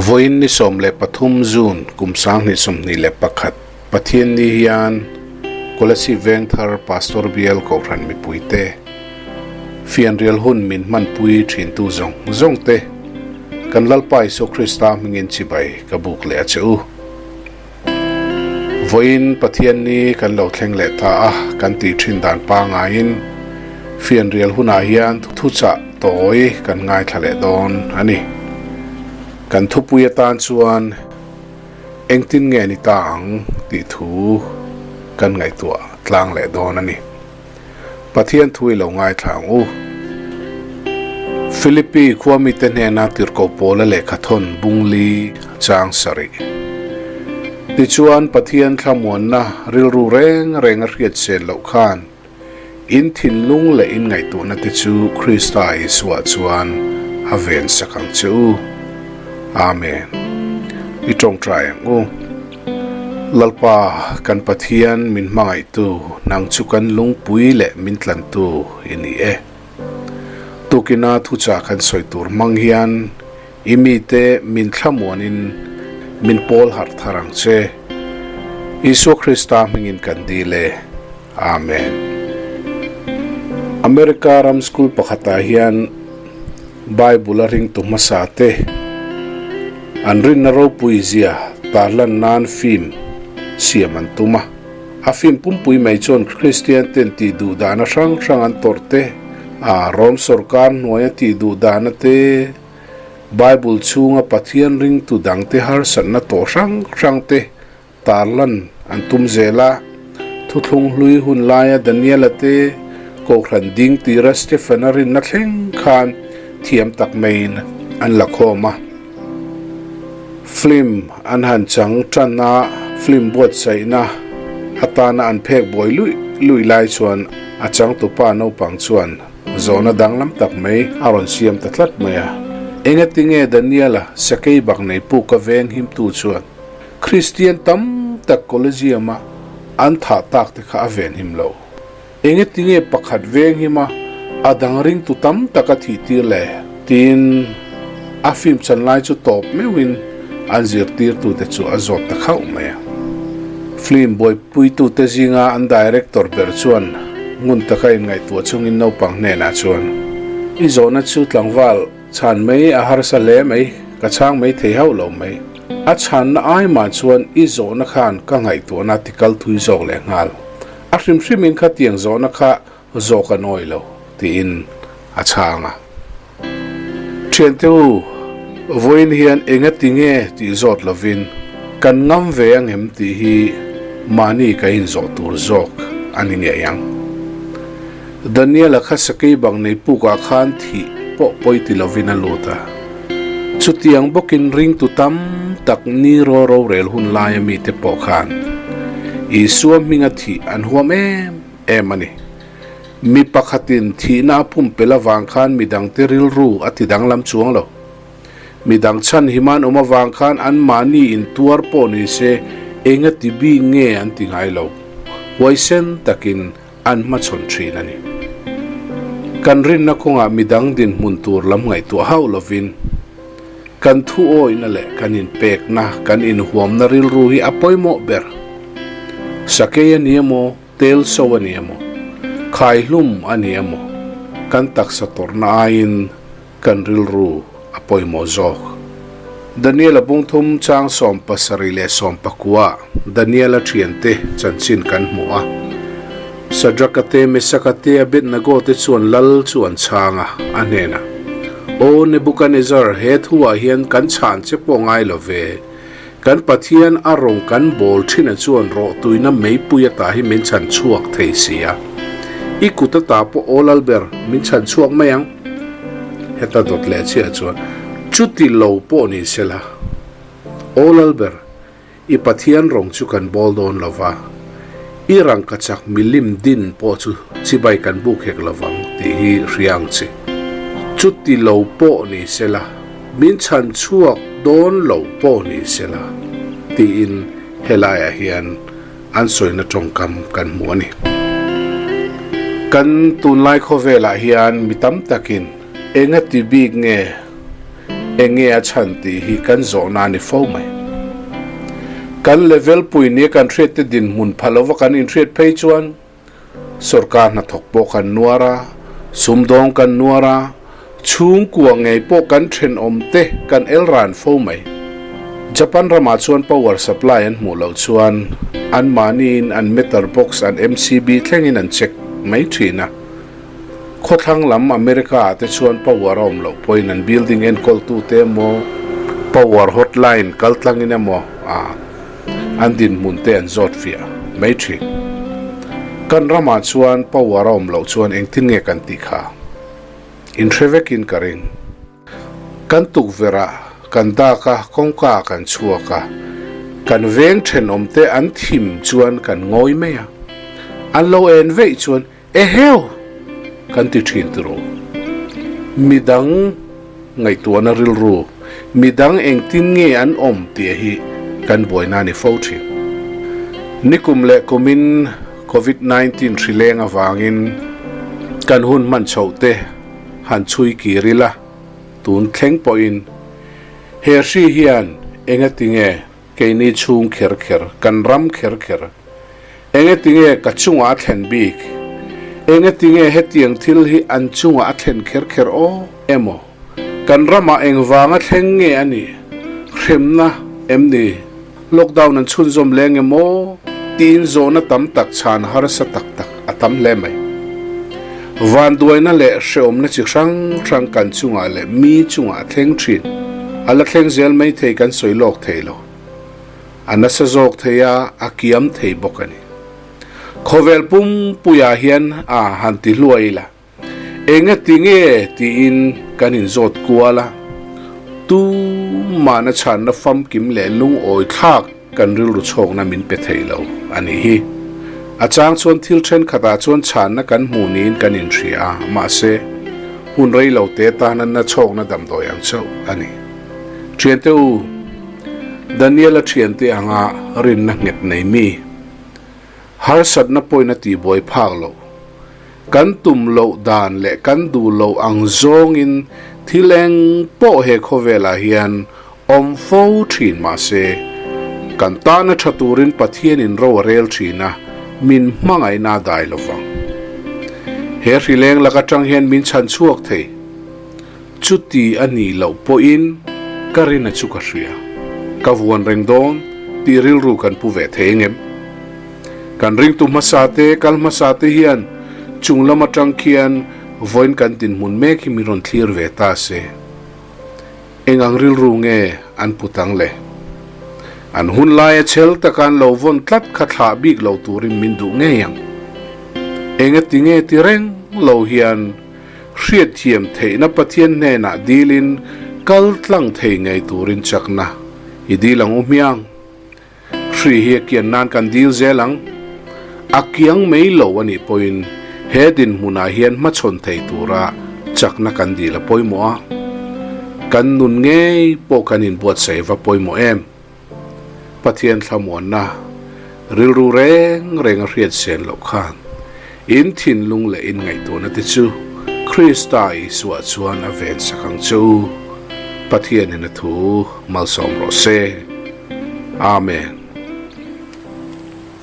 Vawiin ni 13 June kum 2021 Pathianni hian Kolasib Vengthar Pastor Bial Kohhran mipuite fianrial hun min hmanpui thintu zawng zawng te kan Lalpa Isua Krista hmingin chibai ka buk leh a che u. Vawiin Pathianni kan lo thleng leh ta a, kan tih thin dan pangaiin fianrial hunah hian thuchah tawi kan ngaithla leh dawn a ni. Kan thupui atan chuan engtin nge ni ta ang tih thu kan ngaihtuah tlang leh dawn a ni. Pathian thu i lo ngaithla ang u. Philippi khua mite hnena tirhkoh Paula lehkhathawn bungli chang sarih. Tichuan, Pathian thlamuanna rilru reng reng a hriat sen loh khan in thinlung leh in ngaihtuahna te chu Krista Isua chuan a ven sak ang che u. Amen. I tawngtai ang u. Lalpa, kan Pathian min hmangaihtu, nang chu kan lungpui leh min tlantu i ni e. Tukina thuchah kan sawi tur hmang hian i mite min thlamuanin min pawl harh thar ang che. Isua Krista hmingin kan dil e. Amen. America ram school pakhatah hian Bible a ringtu hmasa te an rinna ropui zia tarlan nan film siam an tum a. A film pumpui mai chuan Kristian ten tih duh dahna hrang hrang an tawrh te, a Rom sawrkar hnuaia tih duh dahna te, Bible chhunga Pathian ringtu dangte harsatna tawh hrang hrang te Tarlan an tum zel a, thuthlung hlui hun laia Daniela te Kohhran ding tira Stephen-a rinna thleng khan thiam tak maiin an la khawm a. Film an han chang tan a, film buatsaihna atana an phek buai luih luih lai chuan a changtupa naupang chuan zawhna danglam tak mai a rawn siam ta tlat mai a. Engatinge Daniela sakei bak nei puk a veng himtu chuan Kristian tam tak Collegium-a an thah tak te kha a venhim lo. Engetinge pakhat venghim a, a dang ringtu tam tak a thih tir le? Tiin a film chan lai chu tawp meuhin an zirtirtute chu a zawt ta khauh mai a. Film buaipuitute zinga an director ber chuan ngun taka inngaihtuah chungin naupang hnenah chuan, I zawhna chu tlangval Chhan mai a harsa hle mai, ka chhang mai thei hauh lo mai. A chhanna ai mah chuan i zawhna khan ka ngaihtuahna ti kal thui zawk leh nghal. A hrim hrimin khatiang zawhna kha zawh ka nawi lo, tiin a chhang a. Thiante u, vawiin hian enga ti nge tih zawt lovin kan ngam ve angem tih hi mahni ka inzawh tur zawk a ni ngei ang. Daniela kha sakei bang nei pukah khan thih pawh pawi ti lovin a lut a. Chutiang bawkin ringtu tam tak ni ro rorel hun laia mite pawh khan Isua hminga thih an huam em em a ni. Mi pakhatin thihna a pumpelh avang khan midangte rilru a ti danglam chuang lo. Midang chhan himan awm avang khan anmahni intuar pawh ni se enga ti bik nge an ti ngai lo. Huaisen takin an hmachhawn thin a ni. Kan rinna kawngah midang dinhmun tur lam ngaihtuah hauh lovin, kan thu awihna leh kan inpekna, kan inhuamna rilru hi a pawimawh ber. Sakei a ni emaw, tel so a ni emaw, khaihlum a ni emaw, kan taksa tawrhna aiin kan rilru a pawimawh zawk. Daniela bungthum chang 70 leh 19 Daniela thiante chanchin kan hmu a. Sadraka te, Mesaka te, Abednego te chuan lal chu an chhang a, a hnenah, Aw Nebukanezzar, he thuah hian kan chhan che pawh ngai lo ve. Kan Pathian a rawng kan bawl thina chuan rawhtuina meipui ata hi min chhan chhuak thei si a. I kut ata pawh aw lalber, min chhan chhuak mai ang. Heta dawt leh chiah chuan chuti lo pawh ni sela, aw lalber, i Pathian rawng chu kan bawl dawn lo va, i rangkachak milim din pawh chu chibai kan buk hek lo vang tih hi hria ang che. Chuti lo pawh ni sela, Min chhan chhuak dawn lo pawh ni sela, tiin helaiah hian an sawina tawngkam kan hmu a ni. Kan tunlai khawvelah hian mi tam takin enga ti bik nge? Eng nge a chhan tih hi kan zawhna a ni fo mai. Kan level pui nia kan hriatte dinhmun pha lova kan inhriat phei chuan Sorkar hnathawk pawh kan nuar a, sumdawng kan nuar a, chhungkua ngei pawh kan thenawmte kan el ran fo mai. Japan ramah chuan power supply an hmuh loh chuan anmahniin an meter box an MCB thlengin an check mai thin a. Khawthlang lam America ah te chuan power a awm loh pawhin an building enkawltute emaw power hotline kaltlangin emaw a an dinhmun te an zawt fiah mai thin. Kan ramah chuan power a awm loh chuan engtin nge kan tih kha? Inhre vekin ka ring. Kan tukverh ah kan dak a, kawngka ah kan chhuak a, kan veng thenawm te an thim chuan kan ngawi mai a. An lo en veih chuan Eheu! Kan ti thin tiro. Midang ngaihtuahna rilru, midang engtin nge an awm tih hi kan buaina a ni fo thin. Nikum leh kumin Covid 19 hri leng avangin kan hun hman chhoh te han chhui kir ila, tun thleng pawhin he hri hian engatinge Keini chhung kher kher, kan ram kher kher. Engetinge ka chungah a thlen bik? Engetinge hetiang thil hi an chungah a thlen kher kher aw? Emaw, kan ramah engvanga thleng nge a nih? Hremna em ni? Lockdown an chhunzawm leng em aw? Tiin zawhna tam tak chhan harsa tak tak a tam hle mai. Vanduaina leh hrehawmna chi hrang hrang kan chungah leh mi chungah a thleng thin. A la thleng zel mai thei kan sawi lawk thei lo. A nasa zawk thei a, a kiam thei bawk a ni. Khawvel pumpuiah hian a han ti hluai ila. Enga ti nge tiin kan inzawt kual a, tumahna chhanna famkim leh lungawi thlak kan rilru chhawkna min pe thei lo a nih hi. A chang chuan thil thenkhatah chuan chhanna kan hmuh niin kan inhria a, mahse, hun rei lo te tana na chhawkna damdawi ang chauh a ni. Thiante u, Daniel-a thiante anga rinna nghet nei mi, harsatna pawhin a tihbuai phak loh. Kan tum loh dan leh kan duh loh ang zawngin thil eng pawh he khawvelah hian awm fo thin mahse, kan tana tha turin Pathianin ro a rel thin a, min hmangaihna a dai lo vang. He hrileng lak atang hian min chhan chhuak thei. Chuti a nih loh pawhin ka rina chu ka hria. Ka vuan reng dawn tih rilru kan pu ve thei engem? Kan ringtu hmasa te, kal hmasa te hian chung lam atang khian vawiin kan dinhmun mek hi min rawn thlir ve ta se. Eng ang rilru nge an put ang le? An hun laia chhel taka an lo vawn tlat kha thlah bik lo turin min duh ngei ang. Engati nge ti reng lo hian hriatthiam theihna Pathian hnenah dilin kal tlang thei ngei turin chakna i dil ang u hmiang. Hri hi a kian nan kan dil zel ang. A kiang mai lo a nih pawhin he dinhmunah hian hmachhawn thei tura chakna kan dil a pawimawh a. Kan nun ngei pawh kan inbuatsaih va pawimawh em? Pathian thlamuanna rilru reng reng a hriat sen loh khan in thinlung leh in ngaihtuahna te chu Krista Isua chuan a vensak ang che u. Pathianin a thu malsawm rawh se. Amen.